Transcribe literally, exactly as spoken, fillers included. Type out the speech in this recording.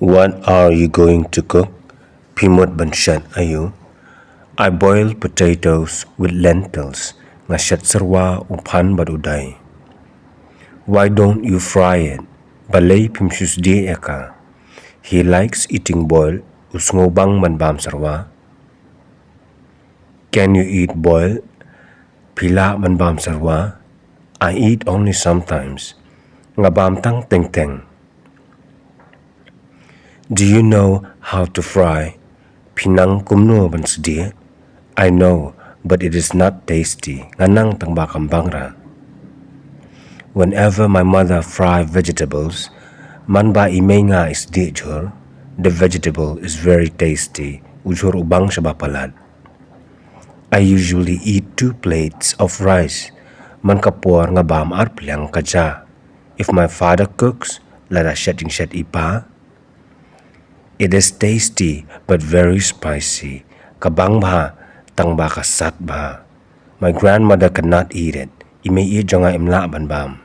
What are you going to cook? Phi mut ban shet aïu? I boil potatoes with lentils. Nga shet serwa u phan bad u dai. Why don't you fry it? Balei phim shu sdieh ïa ka? He likes eating boiled. U sngewbang ban bam serwa. Can you eat boiled? Phi lah ban bam serwa? I eat only sometimes. Nga bam tang teng teng. Do you know how to fry? Phi nang kumno ban sdieh? I know, but it is not tasty. Nga nang tang ba kam bang ra. Whenever my mother fry vegetables, man ba i mei nga i sdieh jhur, the vegetable is very tasty. U jhur u bang shaba palat. I usually eat two plates of rice. Man ka por nga bam ar pliang ka ja. If my father cooks, lada shet jingshet i pa. It is tasty but very spicy. Ka bang bha, tang ba ka sat bha. My grandmother cannot eat it. I mei i jong nga im lah ban bam.